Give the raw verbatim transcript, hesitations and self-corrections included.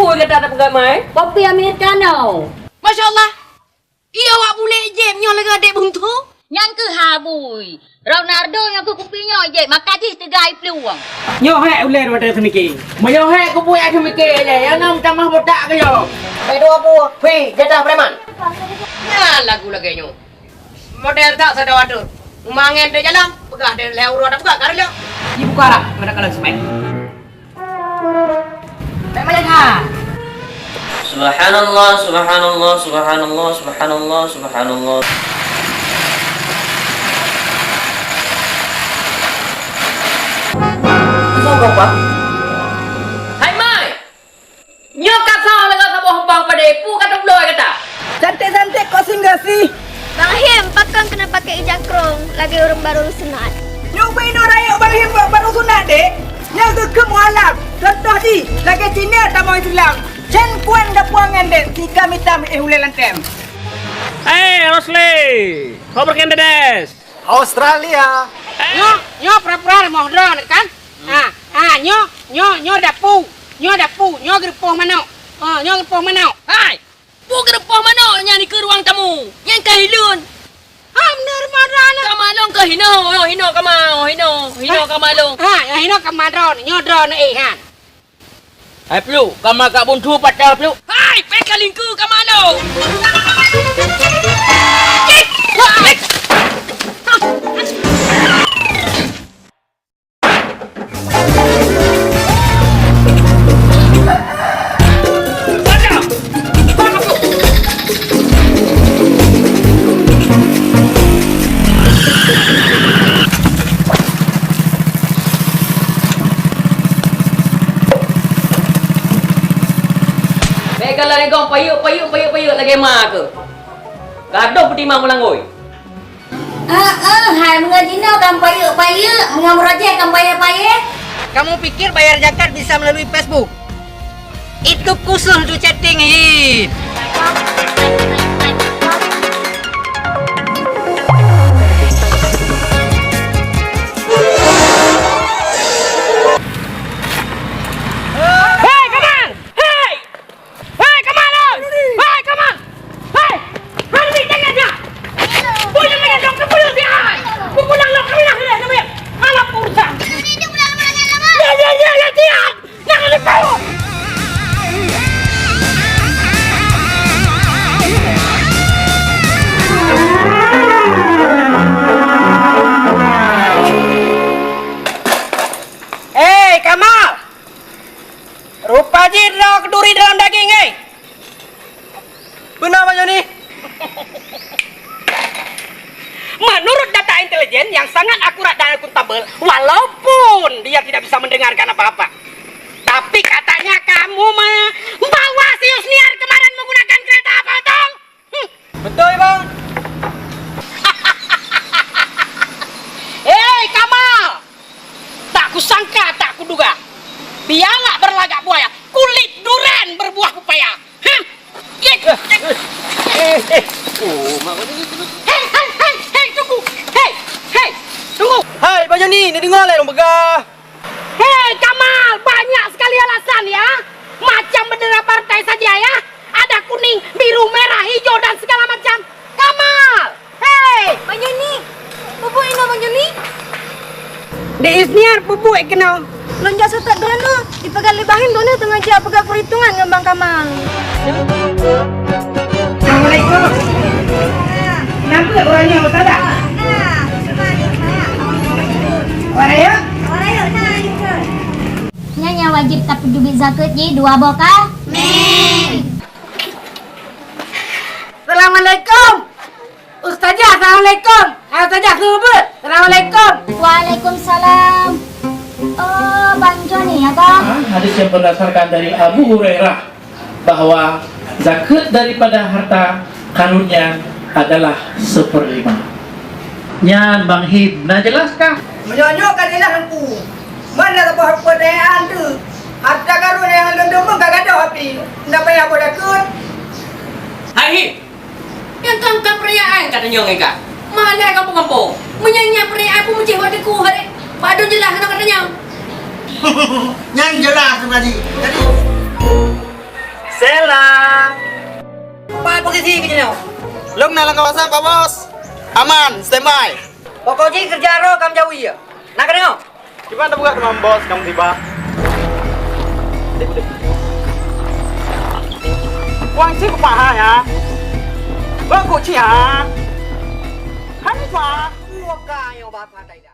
Oi, gata tapeugah mai. Kopi Americano. Masya Allah. Iya, awak bulek jép nyoe lagèe adék buntu. Nyan keuh habui. Ronaldo nyoe keuh kupi nyoe jép, maka jih teuga i plueng. Nyoe hék ulèe watèe seumike. Meunyoe hék kubuet seumike jeh, nyang na meutamah botak keu nyoe. Bèk dua pue, phi, jatah preman. Nyan lagu lagèe nyoe. Model that sadoe ateueh. Uma angèn teuh jalan, peugah deh lhèe uroe tapeugah ka reuloh. Jibuka rhah, meunan ka lheueh seupèk. Bèk malèe that. Subhanallah, subhanallah, subhanallah, subhanallah, subhanallah. Hai, Mai! Nyoe ka soe lagèe saboh bang padé, peue ka teubloe gata? Cantik-cantik kok singgah sih. Bang Him, pakon keuneuk pakai ija krong lagèe ureueng barô sunat? Nyoe ubé inoe rayeuk Bang Him bak barô sunat, Dek. Nyoe geukheun mualaf. Contoh jih, lagèe Cina tamong Islam. Chen Kuan gapuangan, Dek, si hitam-hitam éh ulèe lantem. Eh, Rosli, ho pergi Indonesia? Australia. Nyoe, nyoe pura-pura rumoh droeneuh kan? Ah, ah, nyoe, nyoe, nyoe dapu. Nyoe dapu, nyoe geureupoh manok. Ah, nyoe geureupoh manok. Hai! Peue geureupoh manok nyan dikeue ruang tamu? Nyan ka hileuen. Ha, beuna rumoh droeneuh. Kama lôn ka hinoe, hinoe kama, hinoe, hinoe kama lôn. Ha, hinoe kama droeneuh, nyoe droeneuh éh, ha. Hai Pluek, kama ka buntu pat kah Pluek? Hai, péng ka lingkeue kama lôn. Bèk galak lé gong payeuk, payeuk, payeuk, payeuk lagèe ma keuh. Gadôh peutimang meulangôi. Eh, eh, hai, meunyoe jinoe ka payeuk-payeuk, meunyoe meurojeh ka payah-payah. Kamu pikir bayar zakat bisa melalui Facebook? Itu khusus untuk chatting, Hin. Hei, Kamal! Hei! Hei, Kamal, oi! Hei, Kamal! Hei! Hei, jangan, jangan! Boleh main dong, kepala dia, hai! Pulang lo, kami nak lihat, kami. Alah, urusan. Ya, ya, ya, ya, dia! Jangan lupa! Hei, Kamal! Rupa jih droe keuduri dalam daging, eh! Beuna, Bang Joni? Menurut data intelijen yang sangat akurat dan akuntabel, walaupun dia tidak bisa mendengarkan apa-apa, tapi katanya kamu membawa si Yusniar kemarin menggunakan kereta apa, betul? Hmm. Betul, Bang. Hei, Kamal! Tak kusangka, tak kuduga. Biawak berlagak buaya, kulit duren berbuah pepaya. Hah? Hei, hei, hei, hei, tunggu. Hei, hei, tunggu. Hai, Bang Joni, neudeungoe lé lôn peugah. Hei, Kamal, banyak sekali alasan ya. Macam bendera partai saja ya. Ada kuning, biru, merah, hijau, dan segala macam. Kamal! Hei! Bang Joni! Peue buet inoe Bang Joni? Dek Yusniar, peue buet keunoe? Lôn jak seutôt droeneuh, dipeugah lé Bang Him droeneuh teungoh jak peugah peurhitungan ngon Bang Kamal. Assalamualaikum. Kenapa orangnya Ustazah? Orang ya? Nyan nyang wajéb tapeuteubiet zakeuet jih dua boh ka? Meng. Assalamualaikum. Ustazah, assalamualaikum. Hai, Ustazah, seumeubeuet. Assalamualaikum. Waalaikumsalam. Oh, Bang Joni, ya, Bang? Hadis yang berdasarkan dari Abu Hurairah bahwa zakat daripada harta karunnya adalah seperlima. Nyan Bang Him, na jeulaskah? Meunyoe nyoe ka jeulaih Teungku. Man na saboh peutanyaan teuh. Harta karun nyang lôn deungon ka gadôh api, na payah boh zakeuet. Hai Him! Nyang ka, ka peurayaan ka tanyong ngon ka. Malèe gampông-gampông. Meunyan nyan peurayaan peumeucéh bak Teungku hai. Padum jeulaih hana ka tanyong. Nyan jeulaih tu tadi. Jadi, Sela. Pat posisi keuh nyoe? Lôn na lam kawasan, Pak Bos. Aman, standby. Pokok jih keureuja droe ka meujaweue. Na ka deungoe? Kiban tapeugah teuma Bos ka meusiba. Wang cit kupaha ya. Bak kuci ha. Hanifah. Buka nyoe bahasa Thailand.